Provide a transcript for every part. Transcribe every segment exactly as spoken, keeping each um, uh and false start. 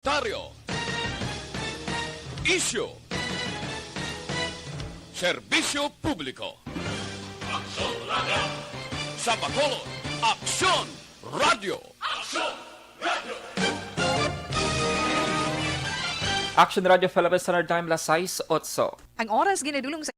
Taryo. Isyu. Serbisyo publiko. Aksyon Radio. Sa Bacolod, Aksyon Radio. Aksyon Radio. Action Radio Philippines Standard Time, las sais otso. Ang oras ginadulong sa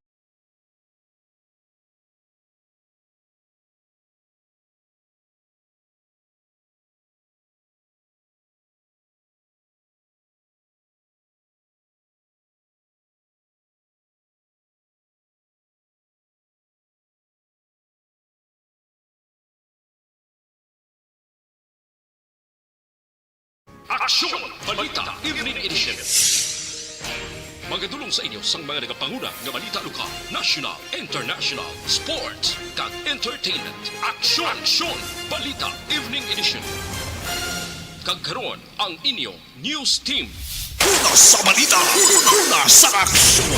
Aksyon! Balita Evening Edition. Magadulong sa inyo sang mga nagapanguna nga balita lokal, national, international, sports, kag entertainment. Aksyon! Aksyon! Balita Evening Edition. Kag karon, ang inyo news team. Una sa balita, una sa aksyon.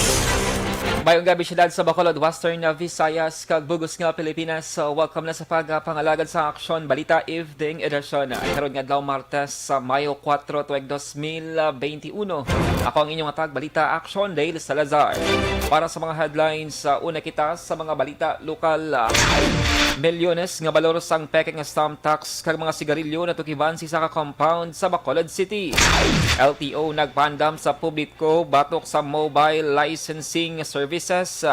Mayong gabi, syudad sa Bacolod, Western Visayas, kag bug-os nga Pilipinas. So, welcome na sa pagpangalagad sa Aksyon Balita Evening Edition. Ay karon nga adlaw, Martes, sa Mayo kuwatro, tuig dos mil benti uno. Ako ang inyong tagbalita, Aksyon Dale Salazar. Para sa mga headlines, sa una kita sa mga balita lokal. Milyones nga balor sang peke nga stamp tax kag mga sigarilyo natukiban sa isa ka compound sa Bacolod City. L T O nagpaandam sa publiko batok sa mobile licensing services.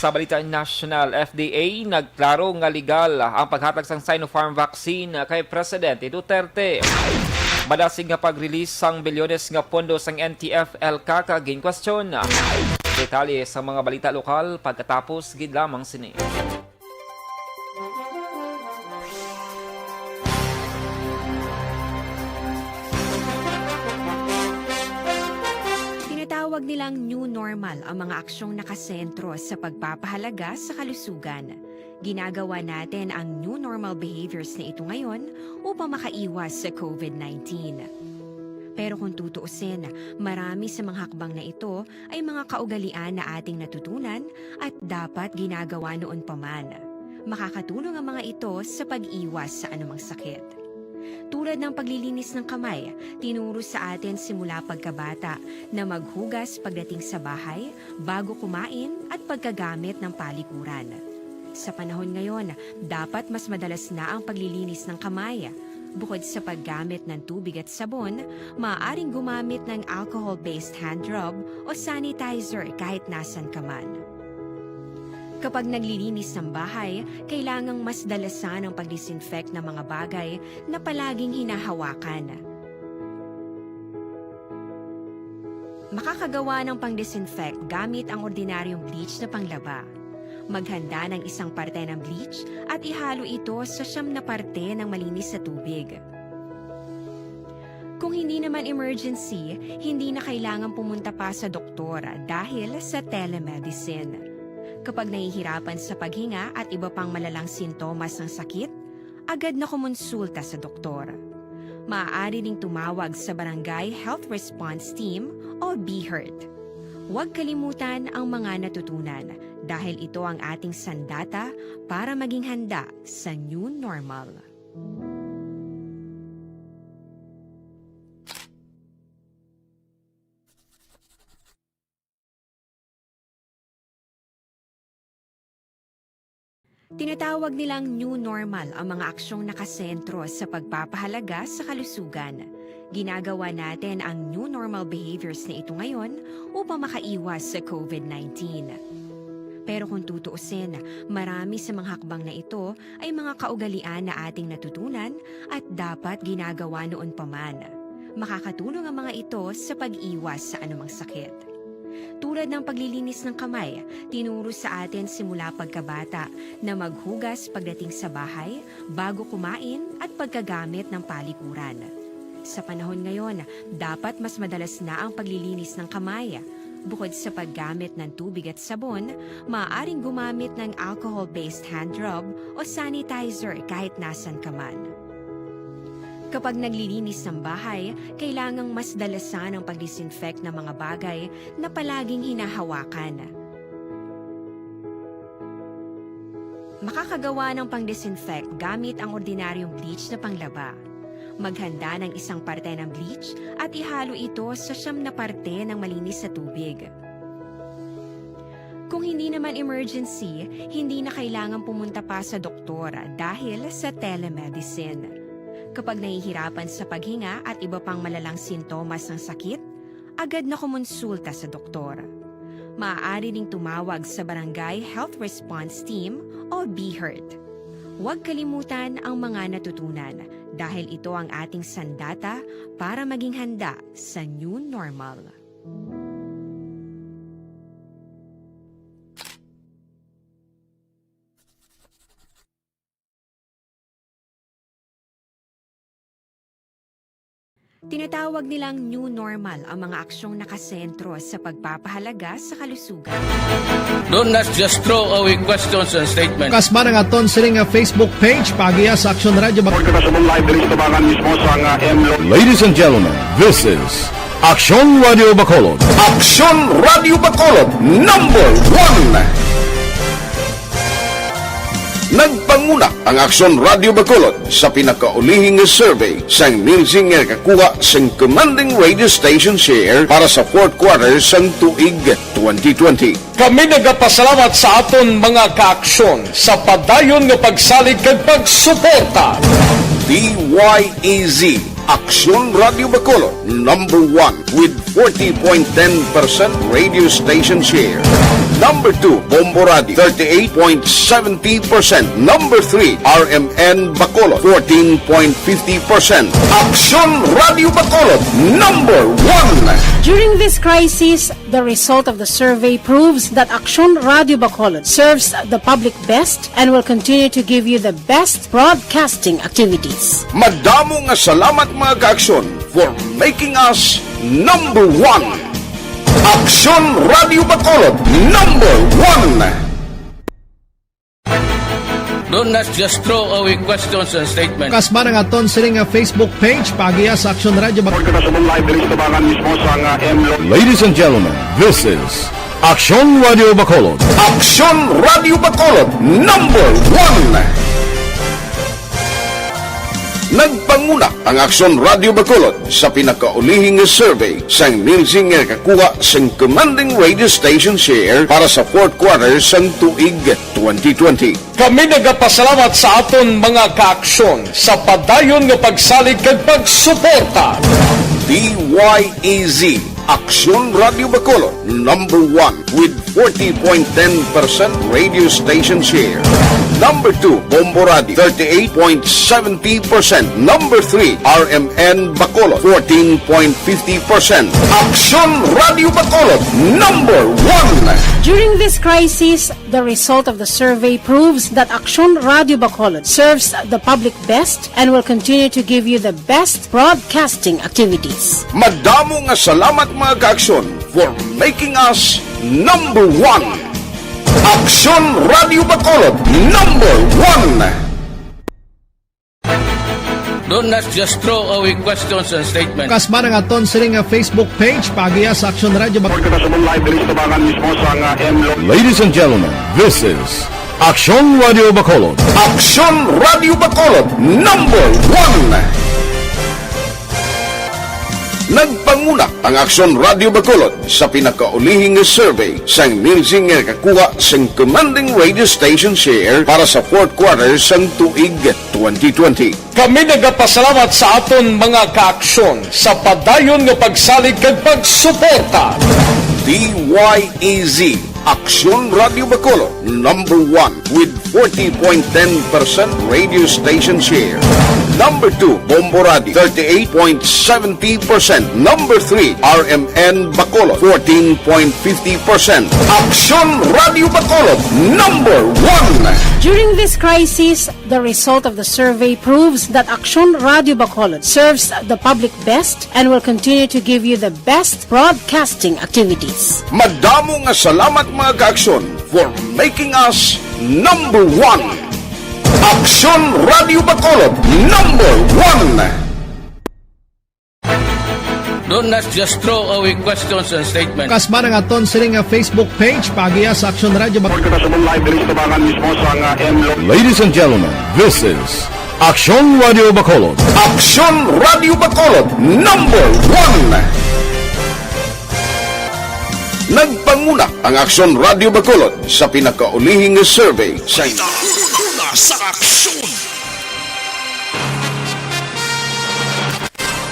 Sa balita national, F D A nagklaro nga legal ang paghatag sang Sinopharm vaccine kay Presidente Duterte. Madasig nga pag-release sang bilyones nga pondo sang N T F L CAC ginkwestiyon. Detalye sa mga balita lokal pagkatapos gid lamang sini. Tinatawag nilang new normal ang mga aksyong nakasentro sa pagpapahalaga sa kalusugan. Ginagawa natin ang new normal behaviors na ito ngayon upang makaiwas sa COVID nineteen. Pero kung tutuusin, marami sa mga hakbang na ito ay mga kaugalian na ating natutunan at dapat ginagawa noon pa man. Makakatulong ang mga ito sa pag-iwas sa anumang sakit. Tulad ng paglilinis ng kamay, tinuro sa atin simula pagkabata na maghugas pagdating sa bahay, bago kumain, at pagkagamit ng palikuran. Sa panahon ngayon, dapat mas madalas na ang paglilinis ng kamay. Bukod sa paggamit ng tubig at sabon, maaaring gumamit ng alcohol-based hand rub o sanitizer kahit nasan ka man. Kapag naglilinis ng bahay, kailangang mas dalasan ang pag-disinfect ng mga bagay na palaging hinahawakan. Makakagawa ng pang-disinfect gamit ang ordinaryong bleach na panglaba. Maghanda ng isang parte ng bleach at ihalo ito sa siyam na parte ng malinis na tubig. Kung hindi naman emergency, hindi na kailangan pumunta pa sa doktor dahil sa telemedicine. Kapag nahihirapan sa paghinga at iba pang malalang sintomas ng sakit, agad na kumonsulta sa doktor. Maaari ding tumawag sa Barangay Health Response Team o BHERT. Huwag kalimutan ang mga natutunan dahil ito ang ating sandata para maging handa sa new normal. Tinatawag nilang new normal ang mga aksyong nakasentro sa pagpapahalaga sa kalusugan. Ginagawa natin ang new normal behaviors na ito ngayon upang makaiwas sa COVID nineteen. Pero kung tutuusin, marami sa mga hakbang na ito ay mga kaugalian na ating natutunan at dapat ginagawa noon pa man. Makakatulong ang mga ito sa pag-iwas sa anumang sakit. Tulad ng paglilinis ng kamay, tinuro sa atin simula pagkabata na maghugas pagdating sa bahay, bago kumain, at pagkagamit ng palikuran. Sa panahon ngayon, dapat mas madalas na ang paglilinis ng kamay. Bukod sa paggamit ng tubig at sabon, maaaring gumamit ng alcohol-based hand rub o sanitizer kahit nasan ka man. Kapag naglilinis ng bahay, kailangang mas dalasan ang pag-disinfect ng mga bagay na palaging hinahawakan. Makakagawa ng pang-disinfect gamit ang ordinaryong bleach na panglaba. Maghanda ng isang parte ng bleach at ihalo ito sa siyam na parte ng malinis na tubig. Kung hindi naman emergency, hindi na kailangan pumunta pa sa doktor dahil sa telemedicine. Kapag nahihirapan sa paghinga at iba pang malalang sintomas ng sakit, agad na kumonsulta sa doktor. Maaari ring tumawag sa Barangay Health Response Team o BHERT. Huwag kalimutan ang mga natutunan dahil ito ang ating sandata para maging handa sa new normal. Tinatawag nilang new normal ang mga aksyong nakasentro sa pagpapahalaga sa kalusugan. Do not just throw away questions and statements. Kasma ang aton sining nga Facebook page, paagiha sa Aksyon Radio Bac- Kita sa live diri sa tubangan mismo sa nga M Lo. Ladies and gentlemen, this is Aksyon Radio Bacolod. Aksyon Radio Bacolod, number one. Nagpanguna ang Aksyon Radio Bacolod sa pinakaulihi nga survey sang Nielsen nga nakakuha sang commanding radio station share para sa fourth quarter sang tuig twenty twenty. Kami nagapasalamat sa aton mga kaaksyon sa padayon nga pagsalig kag pagsuporta. D Y E Z, Aksyon Radio Bacolod, number one with forty point ten percent radio station share. Number two, Bombo Radio, thirty-eight point seventy percent. Number three, R M N Bacolod, fourteen point fifty percent. Aksyon Radio Bacolod, number one. During this crisis, the result of the survey proves that Aksyon Radio Bacolod serves the public best and will continue to give you the best broadcasting activities. Madamo nga salamat, mga kaaksyon, for making us number one. Aksyon Radio Bacolod, number one. Do not just throw away questions and statements. Kasma ang aton sining nga Facebook page, paagiha sa Aksyon Radio Bac- Kita sa live diri sa tubangan mismo sa nga M Lo. Ladies and gentlemen, this is Aksyon Radio Bacolod. Aksyon Radio Bacolod, number one. Nagpanguna ang Aksyon Radio Bacolod sa pinakaulihi nga survey sang Nielsen nga nakakuha sang commanding radio station share para sa fourth quarter sang tuig twenty twenty. Kami nagapasalamat sa aton mga kaaksyon sa padayon nga pagsalig kag pagsuporta. D Y E Z, Aksyon Radio Bacolod, number one with forty point ten percent radio station share. Number two, Bombo Radio, thirty-eight point seventy percent. Number three, R M N Bacolod, fourteen point fifty percent. Aksyon Radio Bacolod, number one. During this crisis, the result of the survey proves that Aksyon Radio Bacolod serves the public best and will continue to give you the best broadcasting activities. Madamo nga salamat, mga kaaksyon, for making us number one. Aksyon Radio Bacolod, number one. Do not just throw away questions and statements. Kasma ang aton sining nga Facebook page, paagiha sa Aksyon Radio Bac- Kita sa live diri sa tubangan mismo sa nga M Lo. Ladies and gentlemen, this is Aksyon Radio Bacolod. Aksyon Radio Bacolod, number one. Nagpanguna ang Aksyon Radio Bacolod sa pinakaulihi nga survey sang Nielsen nga nakakuha sang commanding radio station share para sa fourth quarter sang tuig twenty twenty. Kami nagapasalamat sa aton mga kaaksyon sa padayon nga pagsalig kag pagsuporta. D Y E Z, Aksyon Radio Bacolod, number one with forty point ten percent radio station share. Number two, Bombo Radio, thirty-eight point seventy percent. Number three, R M N Bacolod, fourteen point fifty percent. Aksyon Radio Bacolod, number one. During this crisis, the result of the survey proves that Aksyon Radio Bacolod serves the public best and will continue to give you the best broadcasting activities. Madamo nga salamat, mga kaaksyon, for making us number one. Aksyon Radio Bacolod, number one. Do not just throw away questions and statements. Kasma ang aton sining nga Facebook page, paagiha sa Aksyon Radio Bac- Kita sa live diri sa tubangan mismo sa nga M Lo. Ladies and gentlemen, this is Aksyon Radio Bacolod. Aksyon Radio Bacolod, number one. Nagpanguna ang Aksyon Radio Bacolod sa pinakaulihing survey sa Una sa aksyon.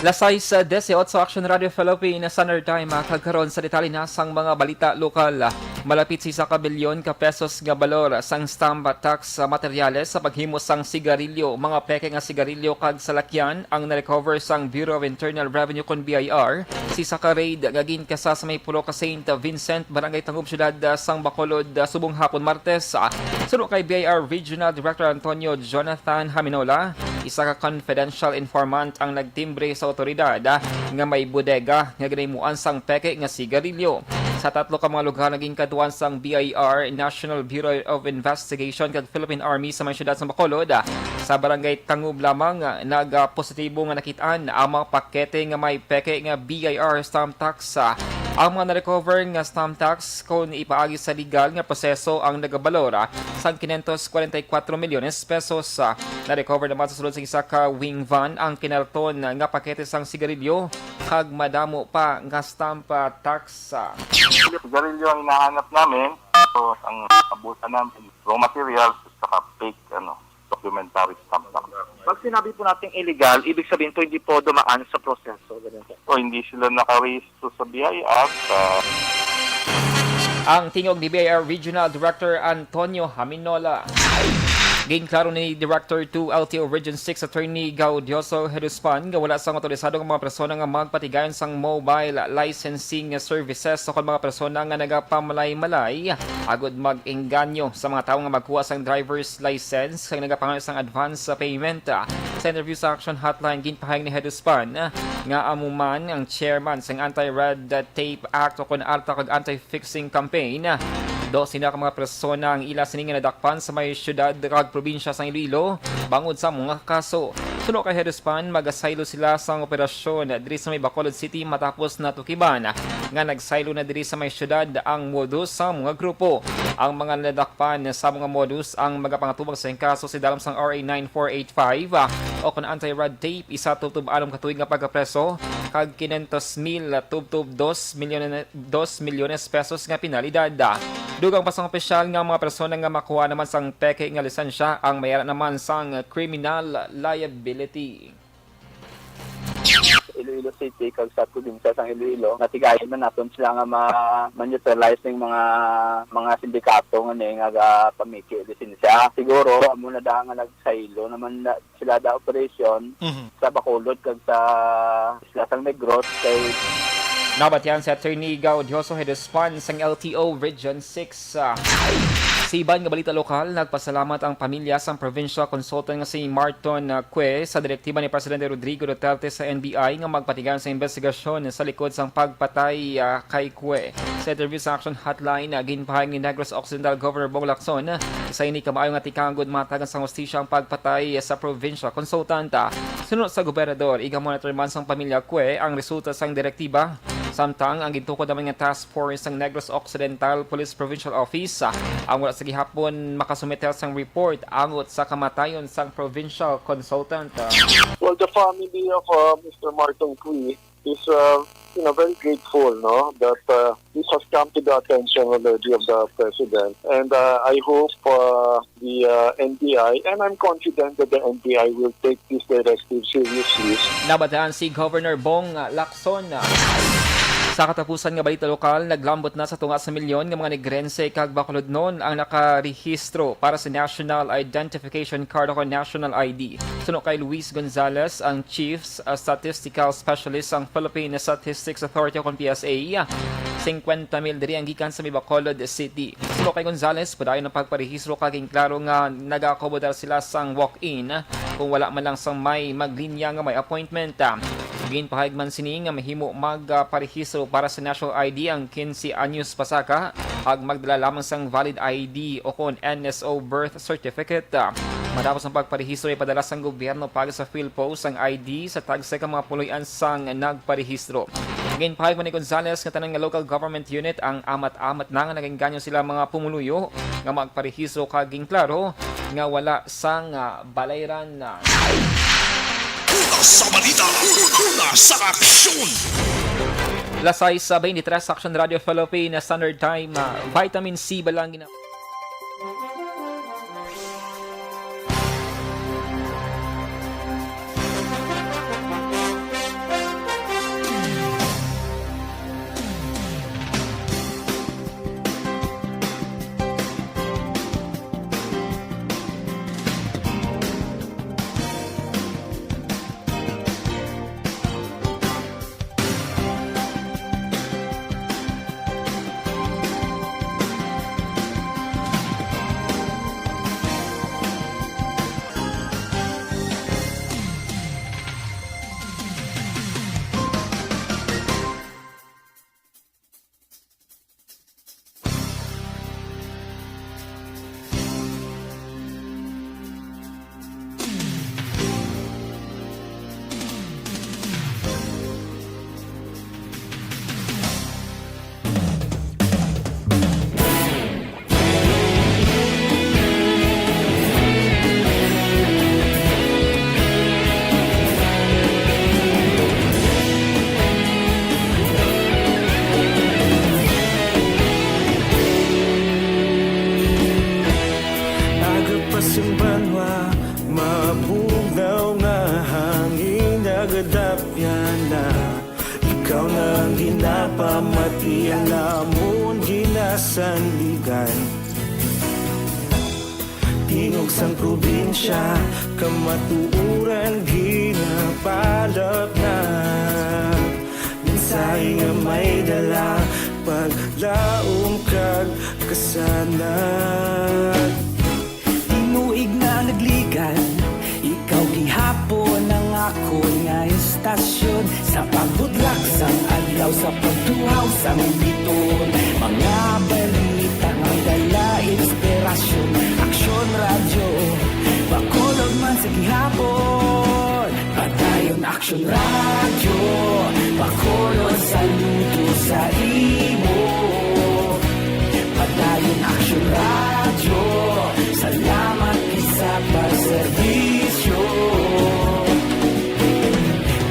Las sais dieciocho, Action Radio Philippines Standard Time, ah, kag karon sa detalye na sang mga balita lokal. Malapit sa isa ka bilyon ka pesos nga balor sang stamp tax sa materyales sa paghimo sang sigarilyo, mga peke nga sigarilyo kag salakyan ang na-recover sang Bureau of Internal Revenue kon B I R sa isa ka raid nga ginkasa sa may Pulo ka Saint Vincent, Barangay Tangub, Siyudad, ah, sang Bacolod, ah, subong hapon Martes. Ah, suno kay B I R Regional Director Antonio Jonathan Haminola, isa ka confidential informant ang nagtimbre sa awtoridad, ah, nga may bodega nga ginahimoan sang peke nga sigarilyo. Sa tatlo ka mga lugar nga ginkadtuan sang B I R, National Bureau of Investigation kag Philippine Army sa may siyudad sa Bacolod, ah, sa Barangay Tangub lamang, ah, nagapositibo nga nakit-an ang mga pakete nga may peke nga B I R stamp tax. Ah, ang mga na-recover nga stamp tax, kon ipaagi sa legal nga proseso, ang nagabalor, ah, sang quinientos cuarenta y cuatro milyones pesos. Ah, na-recover naman sa sulod sa isa ka wing van ang kinarton nga pakete sang sigarilyo kag madamo pa nga stamp, ah, tax. Ah, sigarilyo ang hinahanap namin. So, ang abutan namin, raw materials, saka fake, ano, documentary stamp lang. Pag sinabi po nating illegal, ibig sabihin po hindi po dumaan sa proseso, ganun po. O, hindi sila nakarehistro sa B I R. Sa Ang tingog ni B I R Regional Director Antonio Haminola. Ginklaro ni Director two L T O Region six Attorney Gaudioso Heduspan nga wala sang autorisado nga mga persona nga magpatigayon sang mobile licensing services sa mga persona nga nagapamalaymalay agud mag-engganyo sa mga tawo nga magkuha sang driver's license kag nagapangayo sang advance payment. Sa interview sa Action Hotline, ginpahayag ni Heduspan nga amo man ang chairman sang Anti-Red Tape Act o kon ARTA kag Anti-Fixing Campaign. Dose na ka mga persona ang ila sini nga nadakpan sa may siyudad kag probinsya sang Iloilo bangod sa mga kaso. Suno kay Heduspan, magasaylo sila sang operasyon diri sa may Bacolod City matapos natukiban nga nagsaylo na diri sa may siyudad ang modus sang mga grupo. Ang mga nadakpan sa mga modus ang magapangatubang sa kaso sa idalom sang R A nine four eight five, ah, o kon anti-red tape, isa tubtob anom ka tuig nga pagkapreso, kag quinientos mil tubtob dos milyon, dos milyones pesos nga penalidad. Dugang pa sang opisyal nga mga persona nga makuha naman sang peke nga lisensya ang may ara naman sang criminal liability. Iloilo City kag sa probinsya sang Iloilo, natigayon na naton sila nga ma-, ma-neutralize ning mga, mga sindikato nga ni nga gapamiki lisensya. Siguro amo na da nga nagsaylo naman na sila da operasyon Mhm. sa Bacolod kag sa isla sang Negros kay Nabatian si Attorney Gaudioso Heduspan sang L T O Region six. Sa iban nga balita lokal, nagpasalamat ang pamilya sang provincial consultant nga si Marton, ah, Cue sa direktiba ni Presidente Rodrigo Duterte sa N B I nga magpatigayon sa investigasyon sa likod sang pagpatay, ah, kay Cue. Sa interview sa Action Hotline, ah, ginpahayag ni Negros Occidental Governor Bong Lacson, isa ini ka maayo nga tikang agud mahatagan sang hustisya ang pagpatay sa provincial consultant. Suno sa gobernador, iga-monitor man sang pamilya Cue ang resulta sang direktiba. Samtang ang gintukod naman nga task force sang Negros Occidental Police Provincial Office, ah, ang wala sa gihapon makasumiter sang report angot sa kamatayon sang provincial consultant. Well, the family of, uh, Mister Martin Cui is, uh, you know, very grateful, no, that, uh, this has come to the attention already of the president. And, uh, I hope, uh, the, uh, N B I, and I'm confident that the N B I will take this directive seriously. Nabatian si Governor Bong Lacson. Sa katapusan nga balita lokal, naglambot na sa tunga sa milyon nga mga Negrense kag Bacolodnon ang nakarehistro para sa National Identification Card o National I D. Suno kay Luis Gonzalez, ang Chief, uh, Statistical Specialist sang Philippine Statistics Authority o P S A, singkwenta mil diri ang gikan sa may Bacolod City. Suno kay Gonzalez, padayon ang pagparehistro kag ginklaro nga nagaakomodar sila sang walk-in kung wala man lang sang may maglinya nga may appointment. Ginpahayag man sini nga mahimo magparehistro para sa national I D ang quince anyos pasaka, ag magdala lamang sang valid I D o kon N S O birth certificate. Matapos ang pagparehistro, ipadala sang gobyerno paagi sa PhilPost ang I D sa tagsa ka mga puloy-an sang nagparehistro. Ginpahayag man ni Gonzales nga tanan nga local government unit ang amat-amat na nga nagaengganyo sila mga pumuluyo nga magparehistro, kag ginklaro nga wala sang, ah, balayran na. Una sa balita, una sa aksyon. Las sais, ah, veintitrés, Action Radio Philippines Standard Time, ah, vitamin C ba lang gina- Aga pa sing banwa, mabugnaw nga hangin nagadapyan na. Ikaw na ang ginapamati, ang amon ginasandigan. Tingog sang probinsya, kamatuoran ginapalapnag. Mensahe nga may dala, paglaom kag kasanag. Tinuig na nagligad, ikaw gihapon ang akon nga estasyon. Sa pagbudlak sang adlaw, sa pagtuhaw sang biton, mga balita nga dala inspirasyon. Aksyon Radyo, Bacolod man sa gihapon. Padayon Aksyon Radyo, Bacolod, saludo sa imo. Padayon Aksyon Radyo, salamat gid sa pagserbisyo.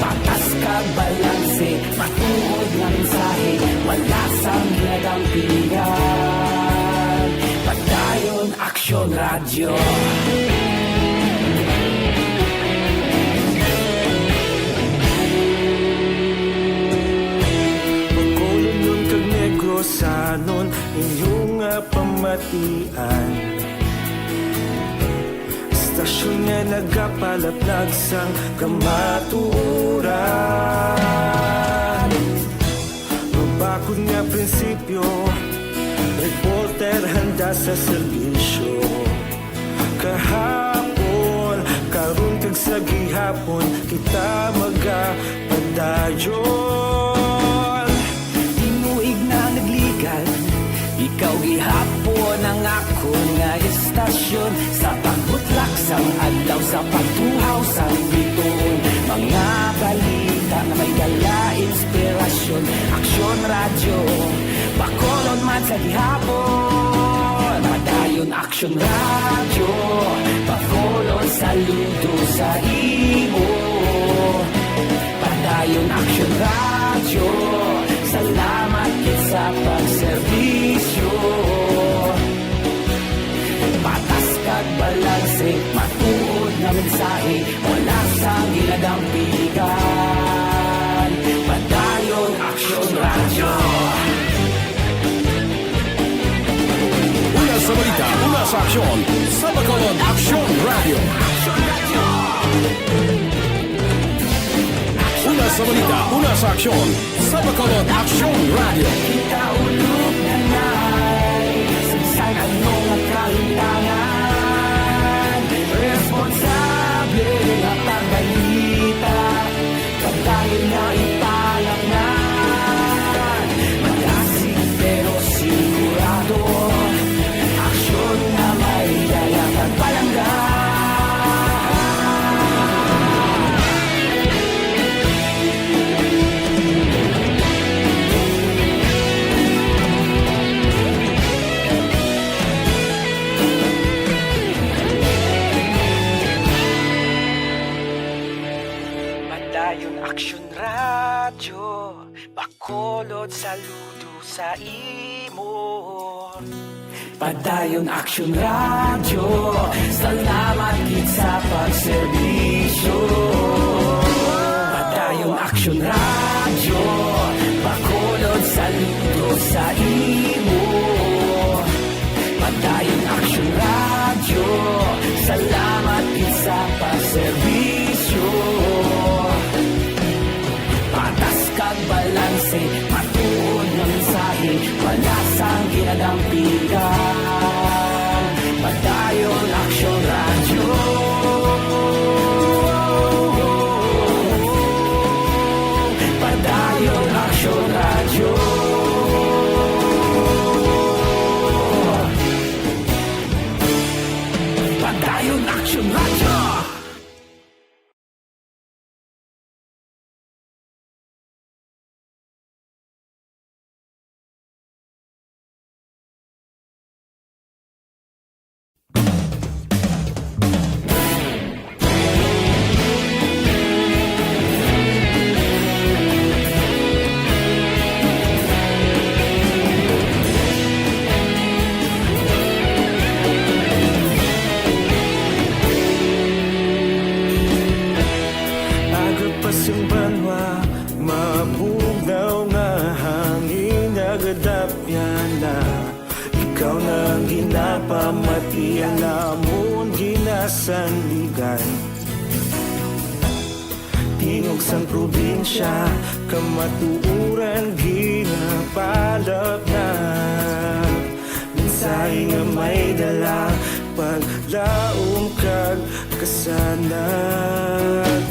Patas kag balanse, matuod nga mensahe, wala sang ginadampingan. Padayon Aksyon Radyo. Bacolodnon kag Negrosanon, inyo nga pamatian. Estasyon nga nagapalaplag sang kamatuoran. Mabakod nga prinsipyo, reporter handa sa serbisyo. Kahapon, karon kag sa gihapon, kita magapadayon. Tinuig na nagligad, ikaw gihapon ang akon nga estasyon. Sa pagbutlak sang adlaw, sa pagtuhaw sang bituon, mga balita nga may dala inspirasyon. Aksyon Radyo, Bacolod man sa gihapon. Padayon Aksyon Radyo, Bacolod, saludo sa imo. Padayon Aksyon Radyo, salamat gid sa pagserbisyo. Patas kag balanse, matuod nga mensahe, wala sang ginadampigan. Padayon Aksyon Radyo. Una sa balita, una sa aksyon, sa Bacolod, Aksyon Radyo. Una sa balita, una sa aksyon, sa Bacolod, Aksyon Radyo. Kita ulog na nay, sa bisan ano nga kahimtangan, responsable nga pagbalita. Pagkain nga ipalaknad, malasig pero sigurado. Aksyon nga may dala kag palangga. Kulod saludo sa imo. Padayon Aksyon Radyo, salamat gid sa pagserbisyo. Padayon Aksyon Radyo, Bacolod saludo sa imo. Padayon Aksyon Radyo, salamat gid sa pagserbisyo. Patas kag balanse, matuod nga mensahe, wala sang ginadampigan. Padayon Aksyon Radyo. Padayon Aksyon Radyo. Padayon Aksyon Radyo. Agod pa sing banwa, mabugnaw nga hangin, nagadapyan na. Ikaw na ang ginapamati, ang amon ginasandigan. Tingog sang probinsya, kamatuoran ginapalapnag. Mensahe nga may dala, paglaom kag kasanag.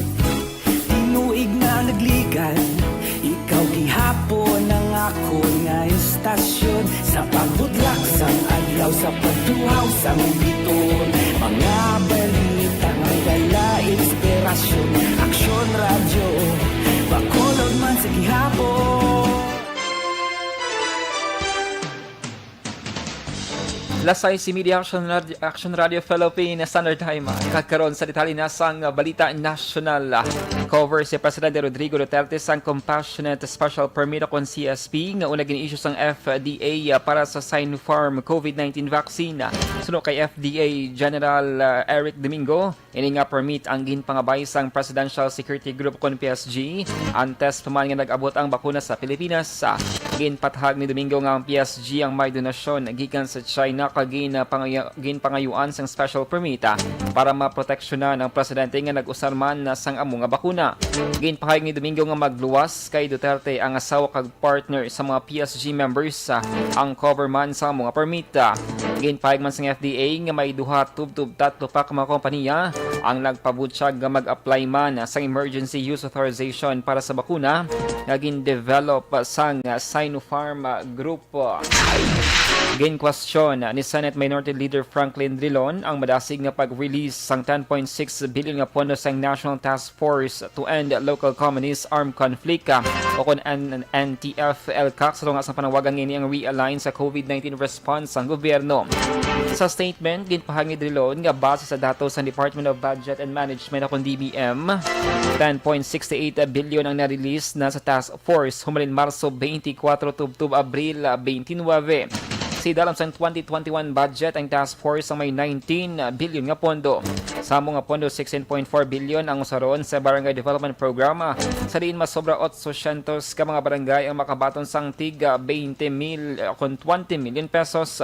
Tinuig na nagligan, ikaw gihapon ang akon nga istasyon. Sa pagbudlak sang adlaw, sa pagduhaw sang biton, mga balita nga dala inspirasyon. Aksyon Radyo, Bacolod man sa gihapon. Lasay si Media Action Radio, Action Radio Philippines Standard Time. Kag karon sa detalye na sang balita nasyonal. Cover si Presidente Rodrigo Duterte sang compassionate special permit o kon C S P nga una gin-issue sang F D A para sa Sinopharm COVID nineteen vaccine. Suno kay F D A General, ah, Eric Domingo, ini nga permit ang ginpangabay sang Presidential Security Group kon P S G, antes pa man nga nag-abot ang bakuna sa Pilipinas. Ginpatahag ni Domingo nga ang P S G ang may donasyon gikan sa China kag ginpangaya-, ginpangayuan sang special permit, ah, para maproteksyonan ang presidente nga nag-usar man sang amo nga bakuna. Ginpahayag ni Domingo nga magluwas kay Duterte ang asawa kag partner sa mga P S G members, ah, ang cover man sa mga permit. Ginpahayag man sang F D A nga may duha tubtob tatlo pa ka mga kompanya ang nagpabutyag nga mag-apply man sang emergency use authorization para sa bakuna nga gin-develop sang Sinopharm Group. Ginkwestiyon ni Senate Minority Leader Franklin Drilon ang madasig nga pag-release sang ten point six billion nga pondo sang National Task Force to End Local Communist Armed Conflict, ah, o kon N T F L CAC, sa tunga sang panawagan nga ini ang realign sa COVID nineteen response sang gobyerno. Sa statement, ginpahayag ni Drilon nga base sa datos sang Department of Budget and Management o kon D B M, ten point six eight billion ang na-release na sa task force humalin Marso twenty-four tubtob Abril twenty-nine. Sa idalom sang twenty twenty-one budget, ang task force ang may nineteen billion nga pondo. Sa amo nga pondo, sixteen point four billion ang usaron sa Barangay Development Program, sa diin mas sobra otsocentos ka mga barangay ang makabaton sang tig twenty mil, kon twenty million pesos.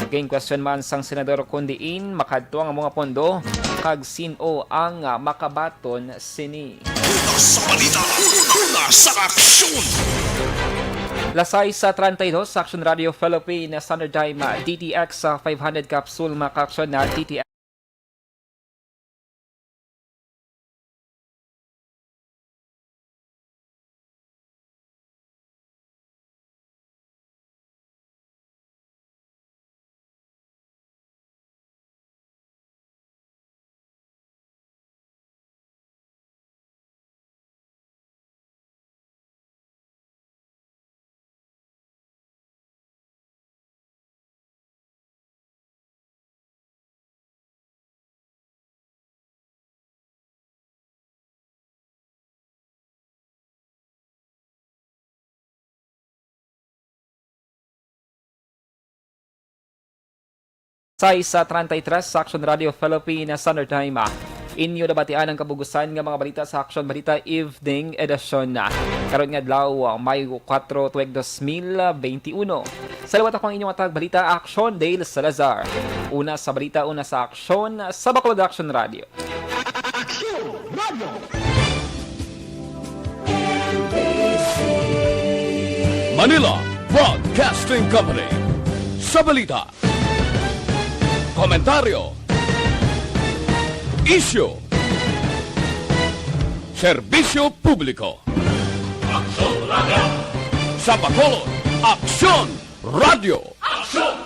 Ginkwestiyon man sang senador kon diin makadto ang mga pondo kag sin-o ang makabaton sini. Una sa balita, una sa aksyon. Lasay sa treinta y dos, Action Radio Philippine Standard Time, D T X five hundred capsule, mga kaaksyon na D T X. Sais sa treinta y tres sa Action Radio Philippines Standard Time. Inyo nabatian ang kabugusan nga mga balita sa Action Balita Evening Edition. Karon nga adlaw, Mayo kuwatro, tuig dos mil benti uno. Sa liwat, ako ang inyong matag balita, Action Dale Salazar. Una sa balita, una sa aksyon, sa Bacolod Action Radio. Action Radio. Manila Broadcasting Company. Sa balita, komentaryo, isyu, serbisyo publiko. Aksyon Radio. Sa Bacolod, Aksyon Radio. Aksyon